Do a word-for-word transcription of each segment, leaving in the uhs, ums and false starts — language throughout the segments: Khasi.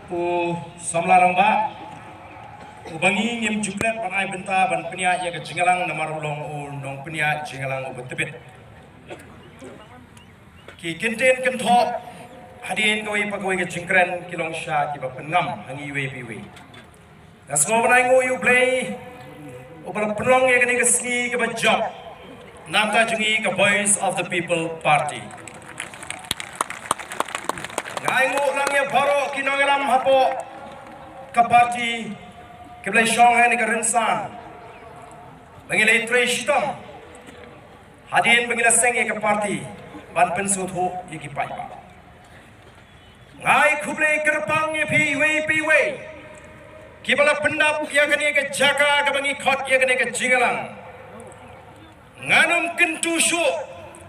U samla rangbah, uba ngi ngim ju klet ban ai bynta ban pynïaid ïa ka jingïalang namar u long u nongpynïaid jingïalang uba tbit. Ki kyntien kynthoh hadien kawei pa kawei ka jingkren ki long shisha kiba pynngam ha ngi iwei pa iwei. Nga sngew ban ai nguh ïa U Blei uba la pynlong ïa kane ka sngi kaba jop na ka bynta jong ngi ka Voice of the People Party. Nga ai nguh lang ïa baroh ki nongïalam hapoh ka party kiba la shong ha kane ka rynsan ba ngi la trei shitom hadien ba ngi la seng ïa ka party ban pynsngewthuh ïa ki paidbah. Nga ai khublei kyrpang ïa phi iwei pa iwei kiba la pyndap ïa kane ka jaka kaba ngi khot ïa kane ka jingïalang. Ngan ym kyntu shuh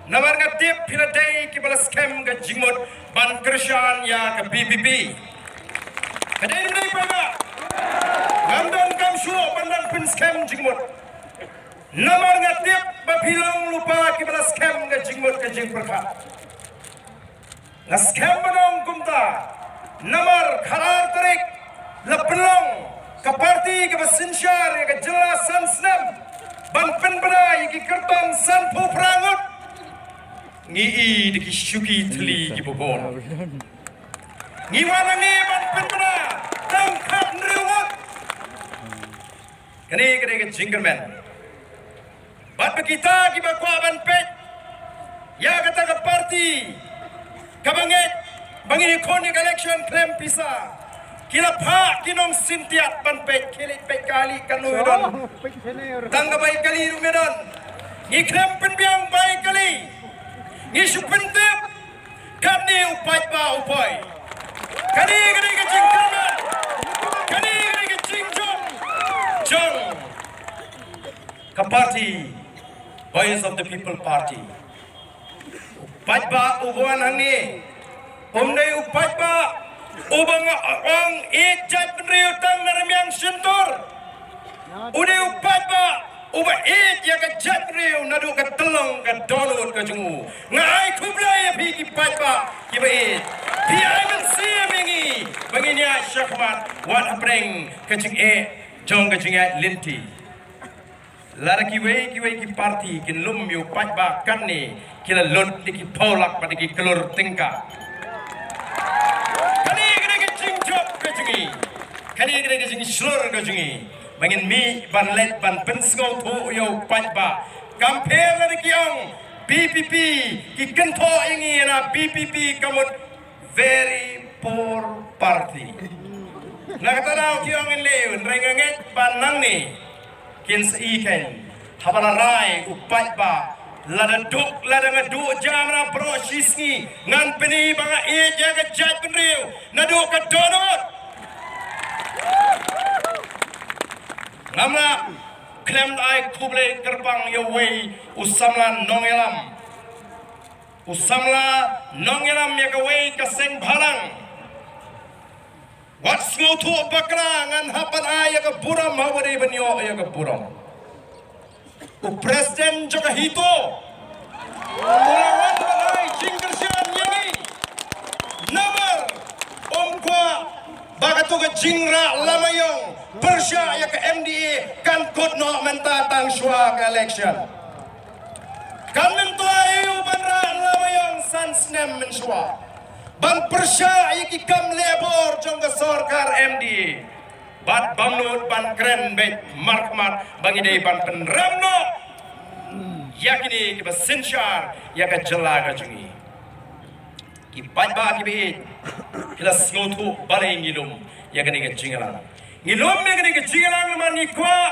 namar nga tip phi la dei kiba la skhem ka jingmut ban kyrshan ïa ka V P P. Ka dei ne em paidbah? Ngam donkam shuh ban dang pynskhem jingmut namar nga tip ba phi long lypa kiba la skhem ka jingmut ka jingpyrkhat. Nga skhem ban ong kumta namar khatar tarik la pynlong ka party kaba synshar ïa ka jylla san snem ban pynbna ïa ki kyrtong sanphew phra ngut. Ngi i da ki shuki thli kiba bun. Ngi wan hangne ban pynbna tang khathynriew ngut. Kane ka dei ka jingkyrmen. Bad ba kita kiba kwah ban peit ïa kata ka party kaba ngeit ba ngin ïakhun ïa ka election khlem pisa, ki la phah ki nongsyntiat ban peit, khie leit peit kali katno don. Tang ka bai kali ruh me don. Ngi khlem pynbiang bai kali. Ngi shu pyntip. Kane u paidbah u poi. Kane, kane ka jingkyrmen. Kane, kane ka jingjop jong ka party, Voice of the People Party. U paidbah uba wan hangne um dei u paidbah uba nga ong ïeit jaitbynriew tang na rmiang shyntur. U dei u paidbah uba ïeit ïa ka jaitbynriew naduh ka tyllong ka dohnud ka jong u. Nga ai khublei ïa phi ki paidbah kiba ïeit. Phi ai mynsiem ïa ngi ba ngin ïaid shakhmat wat hapdeng ka jingeh jong ka jingïaid lynti. Lada kiwei kiwei ki party kin lum ïa u paidbah katne, ki la lut da ki phew lak bad da ki klur tyngka. Kane ka dei ka jingjop ka jong ngi. Kane ka dei ka jingshlur ka jong ngi ba ngin mih ban leit ban pynsngewthuh ïa u paidbah. Kam pher lada ki ong V P P, ki kynthoh ïa ngi na V P P ka mut very poor party. Na kata daw ki ong, ngin leh, hynrei nga ngeit ba nangne kin sa ïohi kein. Haba la rai u paidbah, lada duk lada nga duh jam na baroh shi sngi, ngan pyni ba nga ïeit ïa ka jaitbynriew naduh ka dohnud. Ngam lah khlem da ai khublei kyrpang ïa uwei u samla nongïalam. U samla nongïalam ïa kawei ka seng bhalang. Wat sngewthuh bakla, ngan hap ban ai ïa ka burom haba dei ban ïoh ïa ka burom. U president jong ka HITO u la wan ban ai jingkyrshan ïa ngi. Namar um kwah ba kato ka jingrah lama ïong pyrshah ïa ka M D A kan kut noh mynta tang shuwa ka election. Kan myntoi u ban rah lama ïong san snem mynshuwa ban pyrshah ïa ki kam lehbor jong ka sorkar M D A. Bad bym nud ban kren beit markhmat ba ngi dei ban pynrem noh ïa kine kiba synshar ïa ka jylla ka jong ngi. Ki paidbah kiba ïeit, ki la sngewthuh balei ngi lum ïa kane ka jingïalang. Ngi lum ïa kane ka jingïalang namar ngi kwah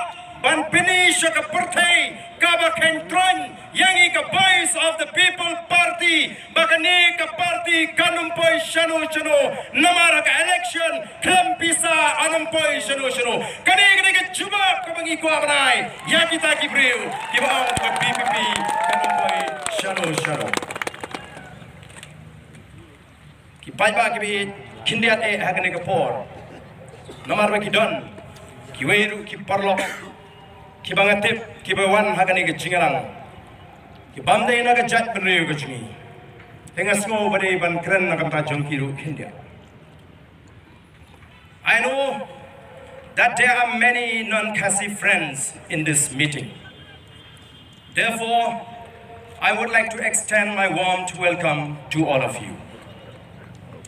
ban pyni sha ka pyrthei kaba kheiñ troiñ ïa ngi ka Voice of the People Party ba kane ka party kan ym poi shano shano namar ha ka election khlem pisa an ym poi shano shano. Kane, kane ka jubab kaba ngi kwah ban ai ïa kita ki briew kiba ong ba VPP kan ym poi shano shano. Ki paidbah kiba ïeit, khyndiat eh ha kane ka por. Namar ba ki don kiwei ruh ki paralok kiba nga tip kiba wan ha kane ka jingïalang, ki bym dei na ka jaitbynriew ka jong ngi. Te nga sngew ba dei ban kren na ka bynta jong ki ruh khyndiat. I know that there are many non-Khasi friends in this meeting. Therefore, I would like to extend my warmth welcome to all of you.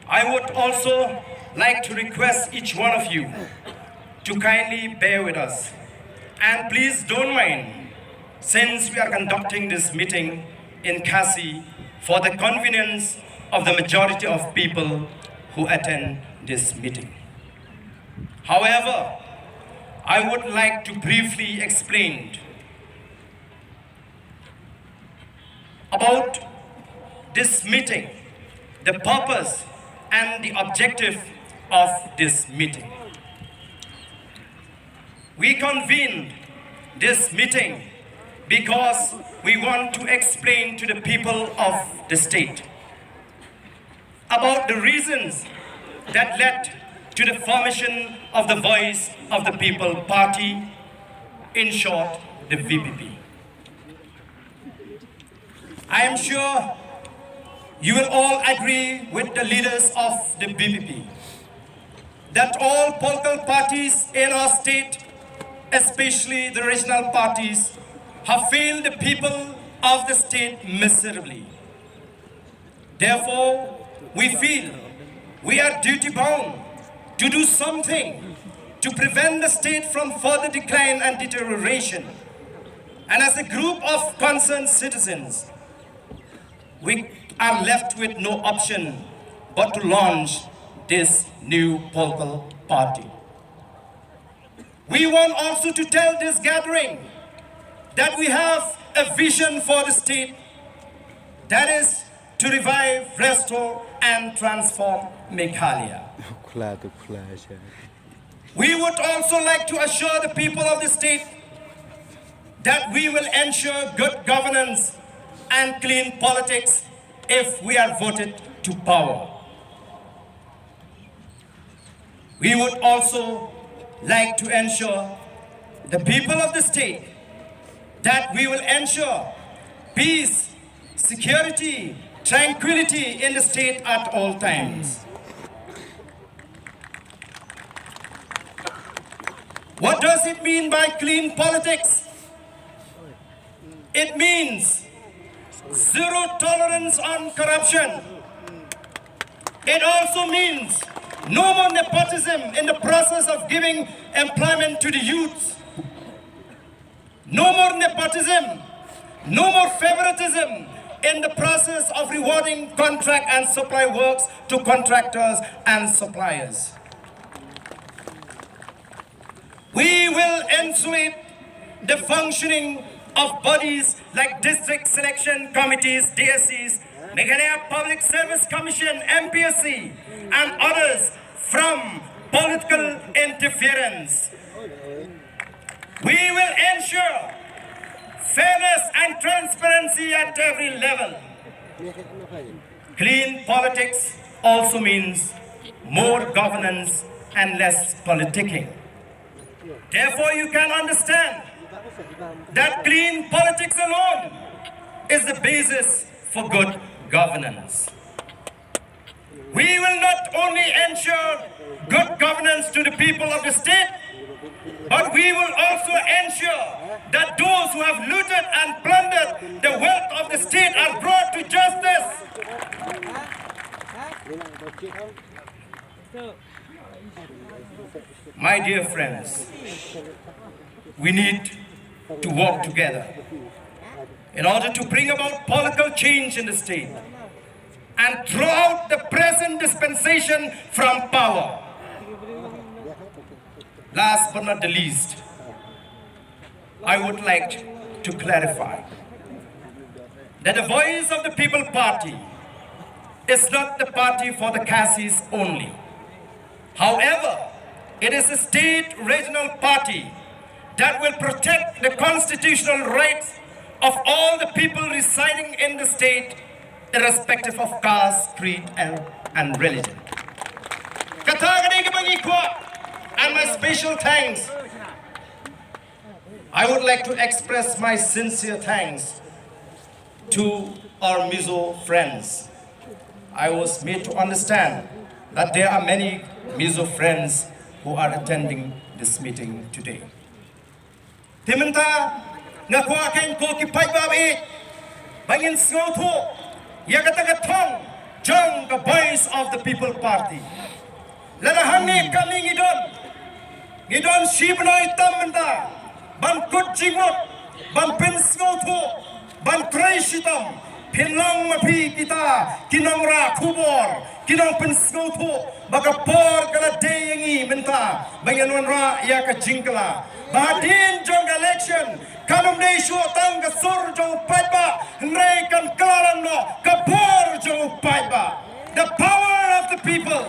I would also like to request each one of you to kindly bear with us, and please don't mind, since we are conducting this meeting in Khasi for the convenience of the majority of people who attend this meeting. However, I would like to briefly explain about this meeting, the purpose and the objective of this meeting. We convened this meeting because we want to explain to the people of the state about the reasons that led to the formation of the Voice of the People Party, in short, the V P P. I am sure you will all agree with the leaders of the V P P that all political parties in our state, especially the regional parties, have failed the people of the state miserably. Therefore, we feel we are duty bound to do something to prevent the state from further decline and deterioration. And as a group of concerned citizens, we are left with no option but to launch this new political party. We want also to tell this gathering that we have a vision for the state, that is to revive, restore, and transform Meghalaya. We would also like to assure the people of the state that we will ensure good governance and clean politics if we are voted to power. We would also like to ensure the people of the state that we will ensure peace, security, tranquility in the state at all times. What does it mean by clean politics? It means zero tolerance on corruption. It also means no more nepotism in the process of giving employment to the youths. No more nepotism, no more favoritism in the process of rewarding contract and supply works to contractors and suppliers. We will ensure the functioning of bodies like District Selection Committees, D S Cs, Meghalaya Public Service Commission, M P S C, and others from political interference. We will ensure fairness and transparency at every level. Clean politics also means more governance and less politicking. Therefore, you can understand that clean politics alone is the basis for good governance. We will not only ensure good governance to the people of the state, but we will also ensure that those who have looted and plundered the wealth of the state are brought to justice. My dear friends, we need to work together in order to bring about political change in the state and throw out the present dispensation from power. Last but not the least, I would like to clarify that the Voice of the People Party is not the party for the Khasis only. However, it is a state regional party that will protect the constitutional rights of all the people residing in the state, irrespective of caste, creed, and, and religion. Kata ka dei kaba ngi kwah, and my special thanks. I would like to express my sincere thanks to our Mizo friends. I was made to understand that there are many Mizo friends who are attending this meeting today. Te mynta nga kwah kein ko ki paidbah ba ïeit ba ngin sngewthuh ïa kata ka thong jong ka Voice of the People Party. Lada hangne kane ngi don, ngi don shi bnai tam mynta ban kut jingmut, ban pynsngewthuh, ban trei shitom. Phin long ma phi kita ki nongrah khubor, ki nongpynsngewthuh ba ka por ka la dei ïa ngi mynta ba ngin wanrah ïa ka jingkylla. Ba hadien jong ka election kam dei shuh tang ka sur jong u paidbah, hynrei kan kylla noh ka bor jong u paidbah. The power of the people.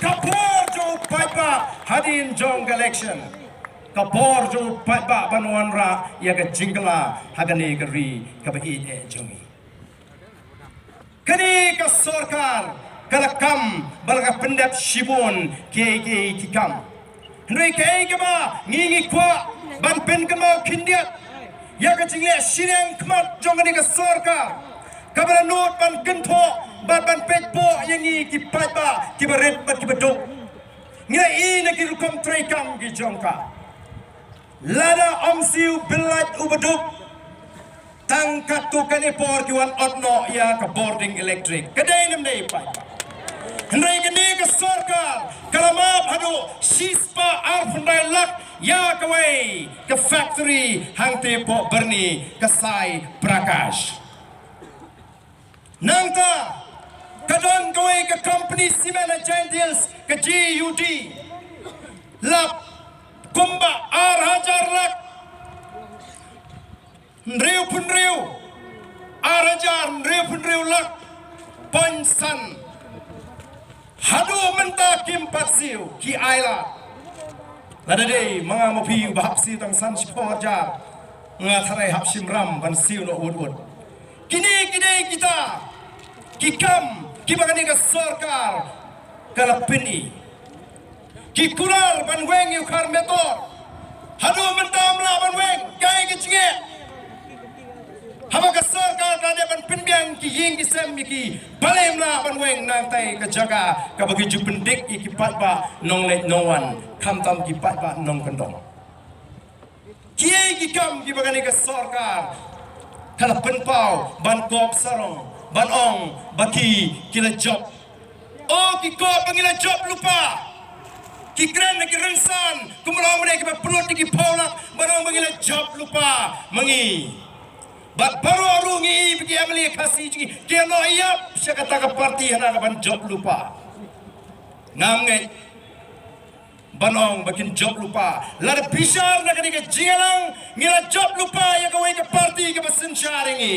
Ka bor jong u paidbah hadien jong ka election. Ka bor jong u paidbah ban wanrah ïa ka jingkylla ha kane ka ri kaba ïeit jong ngi. Kane ka sorkar ka la kam ba la ka pyndep shibun kiei kiei ki kam. Hynrei kaei kaba ngi ngi kwah ban pynkynmaw khyndiat ïa ka jingleh shiliang khmat jong kane ka sorkar kaba la nud ban kynthoh bad ban peit poh ïa ngi ki paidbah kiba rit bad kiba duk. Ngi la ïohi na ki rukom treikam ki jong ka. Lada ym siew bill light uba duk, tang katto katne por ki wan ot noh ïa ka bording electric. Ka dei ne ym dei pat? Hynrei kane ka sorkar ka la map haduh shispah arphew khyndai lak ïa kawei ka factory hangtei poh Byrni, ka Sai Prakash. Nangta ka don kawei ka company cement ha Jaintia Hills, ka G U D. Lap kumba ar hajar lak. Hynriewphew hynriew, ar hajar hynriewphew hynriew lak point san. Haduh mynta kim pat siew, ki ai lad. Lada dei ma nga ma phi uba hap siew tang san shiphew hajar, nga tharai hap shim ram ban siew noh wut wut. Kine ki dei kita ki kam kiba kane ka sorkar ka la pyni. Ki kular ban weng ïa u khar metor, haduh mynta ym lah ban weng. Kaei ka jingeh? Haba ka sorkar ka dei ban pynbiang ki ïing ki sem ïa ki, balei ym lah ban weng? Nangta ka jaka kaba ki ju pyndik ïa ki paidbah nongleit nongwan, khamtam ki paidbah nongkyndong. Kiei ki kam kiba kane ka sorkar ka la pynpaw ban kop sarong, ban ong ba ki ki la jop? O, ki kop ba ngi la jop lypa. Ki kren na ki rynsan kumba long ba dei kiba pynlut ïa ki phew lak, ban ong ba ngi la jop lypa ma ngi. Bad baroh ruh ngi i ba ki M L A Khasi jong ngi ki ïa noh ïap sha kata ka party hana ka ban jop lypa. Ngam ngeit ban ong ba kin jop lypa. Lada phi shah na kane ka jingïalang, ngi la jop lypa ïa kawei ka party kaba synshar ïa ngi.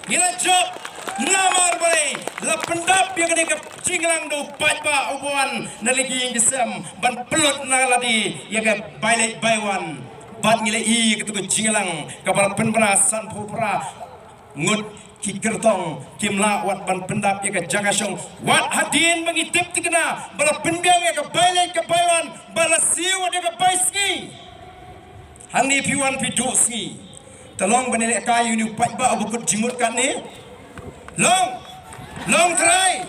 Ngi la jop namar balei? La pyndap ïa kane ka jingïalang da u paidbah uba wan na lade ki ïing ki sem ban pynlut na lade ïa ka bai leit bai wan. Bad ngi la i ïa kata ka jingïalang kaba la pynbna sanphew phra ngut ki kyrtong kim lah wat ban pyndap ïa ka jaka shong. Wat hadien ba ngi tip thikna ba la pynbiang ïa ka bai leit ka bai wan, ba la siew wat ïa ka bai sngi. Hangne phi wan phi duh sngi. Te long ban ïalehkai ïa une u paidbah uba kut jingmut katne? Long, long trai.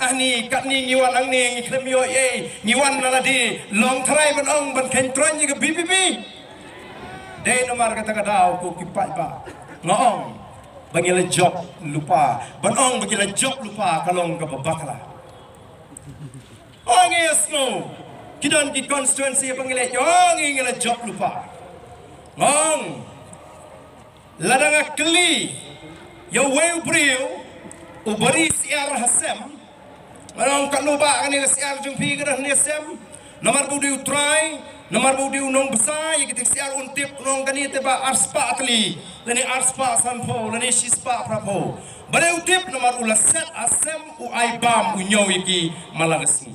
Ani katne ngi wan hangne ngi khlem ïoh ei, ngi wan na lade, long trai ban ong ban kheiñ troiñ ïa ka V P P. Dei namar kata ka daw ko ki paidbah nga ong ba ngi la jop lypa. Ban ong ba ngi la jop lypa ka long kaba bakla. O, ngi ïa sngew ki don ki constituency ba ngi la, o, ngi, ngi la jop lypa. Nga ong lada nga kylli ïa uwei u briew uba ri syiar ha sem, nga ong, katno ba kane ka syiar jong phi ka don hangne ha sem? Namar ba u dei u trai, namar ba u dei u nongbsa ïa kata ka syiar, un tip un ong kane te ba arspah tylli lane arspah sanphew lane shispah phraphew. Balei u tip? Namar u la set ha sem u ai bam u ñiew ïa ki man la ka sngi.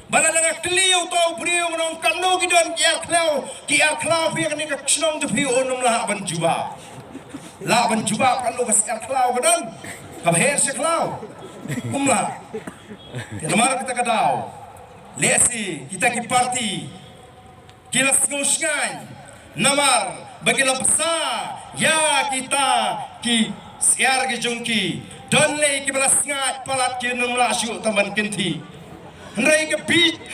Ba lada nga kylli ïa uta u briew nga ong katno ki don ki syiar khlaw, ki syiar khlaw phi ha kane ka shnong jong phi, un ym lah ban jubab. Lah ban jubab katno ka syiar khlaw ka don, kaba her sha khlaw? Um lah. Te namar kata ka daw lehse kita ki party ki la sngewsngaiñ namar ba ki la bsa ïa kita ki syiar ki jong ki. Don lei kiba la sngaid palat, kim lah shuh tang ban kynthih. Hynrei ka B,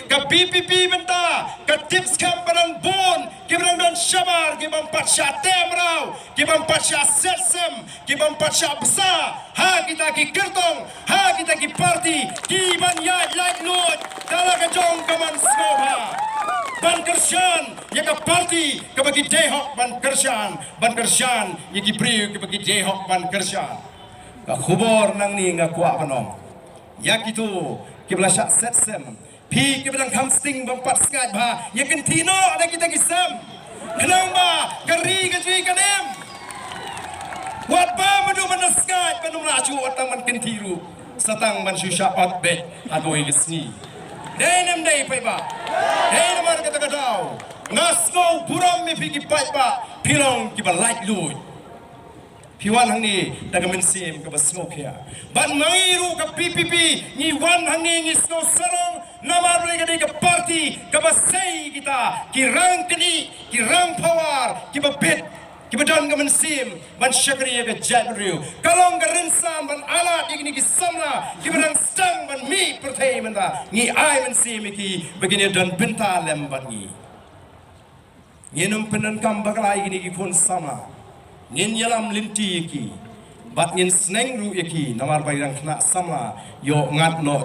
ka B P P mynta ka tip skhem ba dang bun kiba dang don shabar, ki bym pat shah teh mraw, ki bym pat shah set sem, ki bym pat shah bsa ha kita ki kyrtong, ha kita ki parti, ki ban ïaid laitluid da la ka jong ka mon sngewbha ban kyrshan ïa ka parti kaba ki dei hok ban kyrshan, ban kyrshan ïa ki briew kiba ki dei hok ban kyrshan. Ka khubor nangne nga kwah ban ong ïa kito kiba la shah set sem, phi kiba dang kham sting bym pat sngaid bha, ïa kynthih noh da kita ki sem. Khnang ba ka ri ka jong ngi kan im. Wat ba madu ban da sngaid ban ym lah shuh wat tang ban kynthih ruh, sa tang ban shu shah ot beit ha kawei ka sngi. Dei ne ym dei paidbah? Dei. Namar kata ka daw nga sngew burom ïa phi ki paidbah, phi long kiba laitluid. Phi wan hangne da ka mynsiem kaba sngewkhia. Bad ma ngi ruh ka B P P ngi wan hangne ngi sngew sarong, namar ba ka dei ka parti kaba sei kita ki rang kynthih, ki rang pawar, kiba bit, kiba don ka mynsiem ban shakri ïa ka jaitbynriew. Ka long ka rynsan ban ailad ïa kine ki samla kiba dang sdang ban mih pyrthei mynta. Ngi ai mynsiem ïa ki ba kin ïa don bynta lem bad ngi. Ngin ym pyndonkam bakla ïa kine ki khun samla. Ngin ïalam lynti ïa ki bad ngin sneng ruh ïa ki, namar ba ki dang khynnah samla. Ïoh ngat noh